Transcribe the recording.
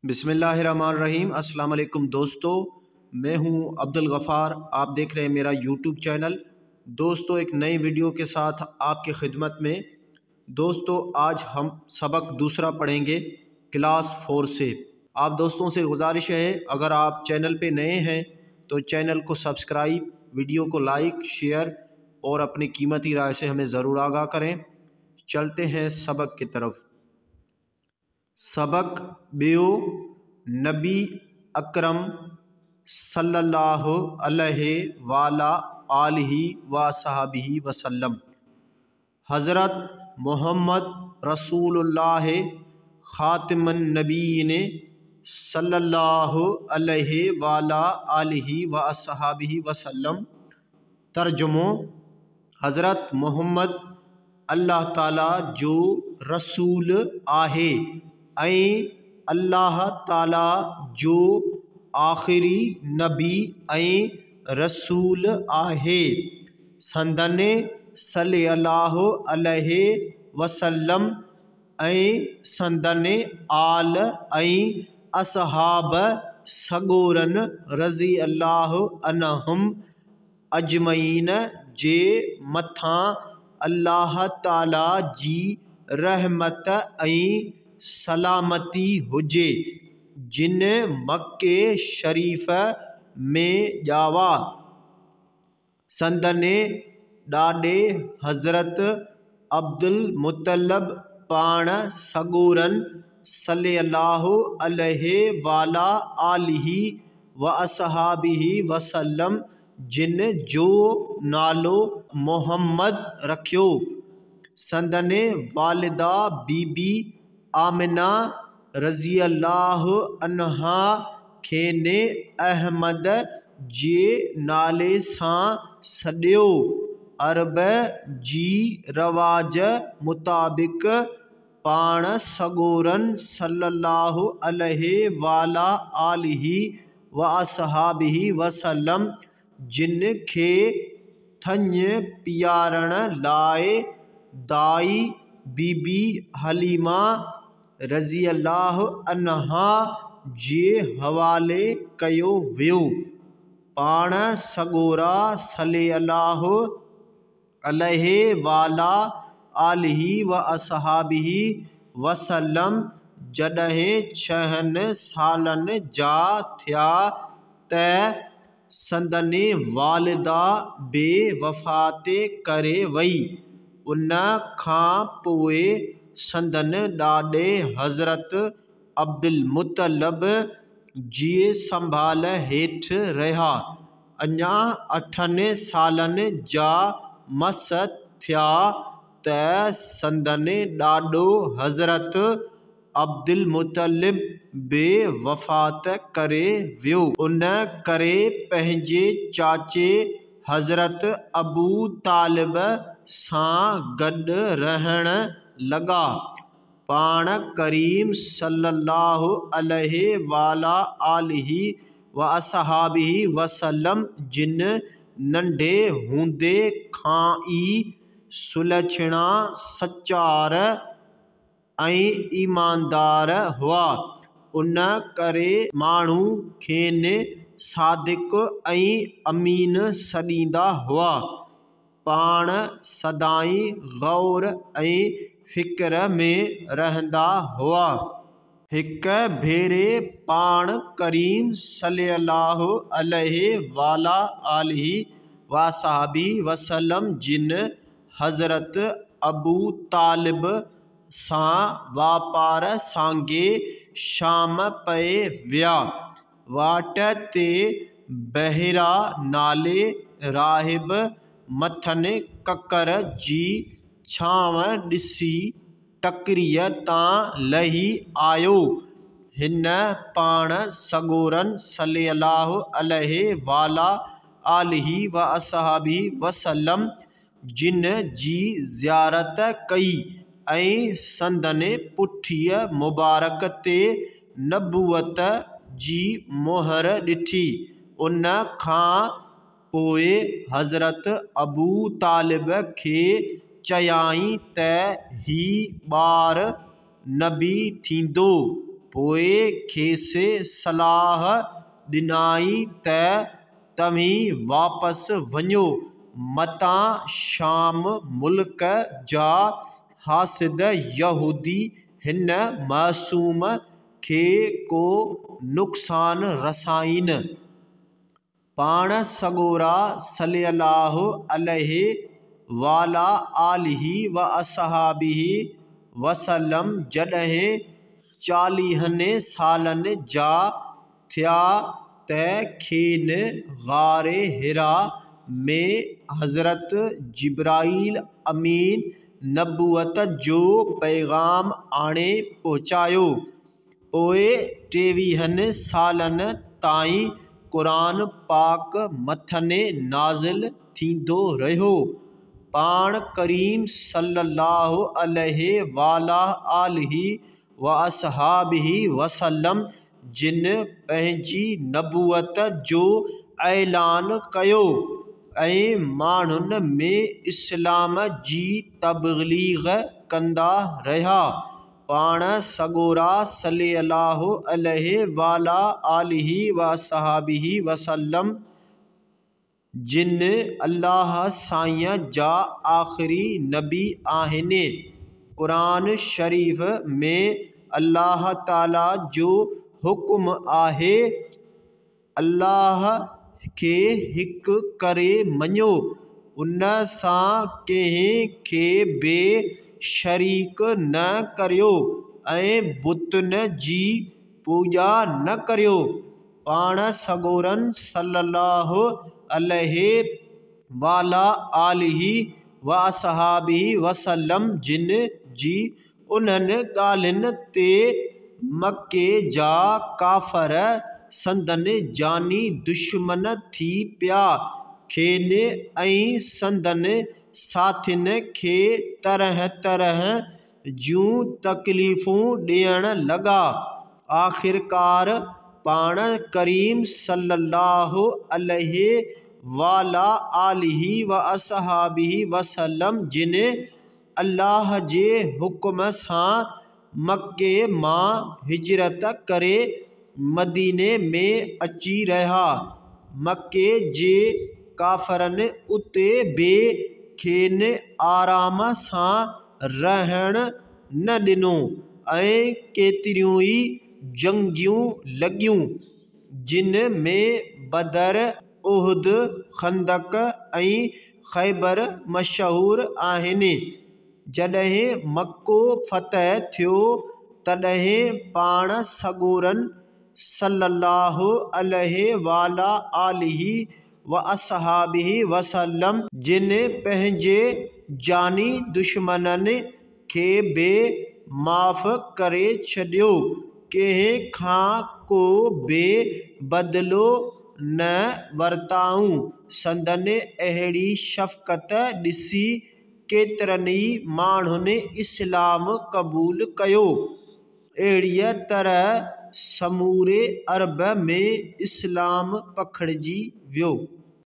बिस्मिल्लाहिर्रहमानिर्रहीम। अस्सलाम वालेकुम दोस्तों, मैं हूं अब्दुल गफ़ार। आप देख रहे हैं मेरा यूट्यूब चैनल। दोस्तों, एक नई वीडियो के साथ आपकी खिदमत में। दोस्तों, आज हम सबक दूसरा पढ़ेंगे क्लास 4 से। आप दोस्तों से गुजारिश है, अगर आप चैनल पे नए हैं तो चैनल को सब्सक्राइब, वीडियो को लाइक, शेयर और अपनी कीमती राय से हमें ज़रूर आगाह करें। चलते हैं सबक की तरफ। सबक ॿियो नबी अकरम सल्लल्लाहु अलैहि वाला आलिहि व सहाबिहि वसल्लम। हज़रत मोहम्मद रसूलुल्लाह ख़ातिमुन नबीयीन सल्लल्लाहु अलैहि वाला आलिहि व असहाबिहि वसल्लम। तर्जुमो: हज़रत मोहम्मद अल्लाह ताला जो रसूल आहे ऐं अल्लाह ताला जो आख़िरी नबी ऐं रसूल आहे। संदन सल्लल्लाहु अलैहि वसल्लम ऐं संदन आल ऐं असहाब सगोरन रज़ी अल्लाह अन्हुम अजमईन जे मथां अल्लाह ताला जी रहमत ऐं सलामती हुजे, जिन मक्के शरीफ़ में ॼावा। संदन ॾाॾे हज़रत अब्दुल मुत्तलिब पाण सगोरन सल्लल्लाहु अलैहि वाला आलिहि व असहाबिहि वसल्लम जिन जो नालो मोहम्मद रखियो। संदन वालिदा बीबी आमिना रज़ी अल्लाह अन्हा खेनि अहमद जे नाले सां सॾियो। अरब जी रवाज मुताबिक़ पाण सगोरन सल्लल्लाहु अलैहि वाला आलिहि व असहाबिहि वसल्लम जिन खे थञ पीआरण लाइ दाई बीबी हलीमा रज़ी अल्लाह अन्हा जे हवाले कयो वियो। पाण सगोरा सल्लल्लाहु अलैहि वाला आलिहि व असहाबिहि वसल्लम जॾहिं 6 सालनि जा थिया त संदन वालिदा बि वफ़ात करे वई। उन खां पोइ संदन ॾाॾे हज़रत अब्दुल मुत्तलिब जी संभाल हेठि रहिया। अञा 8 सालनि जा मस थिया त संदन ॾाॾो हज़रत अब्दुल मुत्तलिब बि वफ़ात करे वियो। उन करे पंहिंजे चाचे हज़रत अबू तालिब सां गॾु रहण लॻा। पाण करीम सल्लल्लाहु अलैहि वाला आलिहि व असहाबिहि वसल्लम जिन नंढे हूंदे खां ई सुलक्षणा, सचार ऐं ईमानदार हुआ। उन करे माण्हू खेनि सादिक़ ऐं अमीन सॾींदा हुआ। पाण सदाईं गौर ऐं फ़िक्र में रहंदा हुआ। हिक भेरे पाण करीम सल्लल्लाहु अलैहि वाला आलिहि व असहाबिहि वसल्लम जिन हज़रत अबू तालिब सां वापार सांगे शाम पए विया। वाट ते बहिरा नाले राहिब मथनि ककर जी छांव ॾिसी टकरीअ तां लही आयो। हिन पाण सगोरन सल्लल्लाहु अलैहि वाला आलिहि व असहाबिहि वसल्लम जिन जी ज़ियारत कई ऐं संदन पुठीअ मुबारक ते नबूअत जी मोहर ॾिठी। उन खां पोइ हज़रत अबू तालिब खे चयाईं त ही ॿार नबी थींदो। پوءِ کيس صلاح ڏنائين ته توهين واپس وڃو، متان شام ملڪ جا حاسد يهودي هن معصوم کي ڪو نقصان رسائين. پاڻ سڳورا صلي الله عليه وعليٰ آله واصحابه وسلم جڏهن 40 سالن جا ٿيا ته کين غار حرا ۾ حضرت جبرائيل امين نبوت جو پيغام آڻي پهچايو. پوءِ 23 سالن تائين قرآن پاڪ مٿن نازل ٿيندو رهيو. پاڻ ڪريم صلي الله عليه وعليٰ آله واصحابه وسلم جن پنهنجي نبوت جو اعلان ڪيو ۽ ماڻهن ۾ اسلام جي تبليغ ڪندا رهيا. پاڻ سڳورا صلي الله عليه وعليٰ آله واصحابه وسلم جن الله سائين جا آخري نبي آهن. قرآن شريف ۾ الله تعاليٰ جو حڪم آهي، الله کي هڪ ڪري مڃو، ان سان ڪنهن کي به شريڪ نه ڪريو ۽ بتن جي پوڄا نه ڪريو. پاڻ سڳورن صلي الله عليه وعليٰ آله واصحابه وسلم جن جي انهن ڳالهين تي مڪي جا ڪافر سندن جاني دشمن ٿي پيا. کين ۽ سندن ساٿين کي طرح طرح جون تڪليفون ڏيڻ لڳا. آخرڪار پاڻ ڪريم صلي الله عليه وعليٰ آله واصحابه وسلم جن الله جي حڪم سان مڪي مان هجرت ڪري مديني ۾ اچي رهيا. مڪي جي ڪافرن اتي به کين آرام سان رهڻ نه ڏنو ۽ ڪيتريون ئي جنگيون لڳيون، جن ۾ بدر، احد، خندق ۽ خيبر مشهور آهن. جڏهن مڪو فتح ٿيو، تڏهن پاڻ سڳورن صلي الله عليه وعليٰ آله واصحابه وسلم جن پنهنجي جاني دشمنن کي به معاف ڪري ڇڏيو، ڪنهن کان ڪو به بدلو نه ورتائون. سندن اهڙي شفقت ڏسي ڪيترن ئي ماڻهن اسلام قبول ڪيو. اهڙيء طرح سموري عرب ۾ اسلام پکڙجي ويو.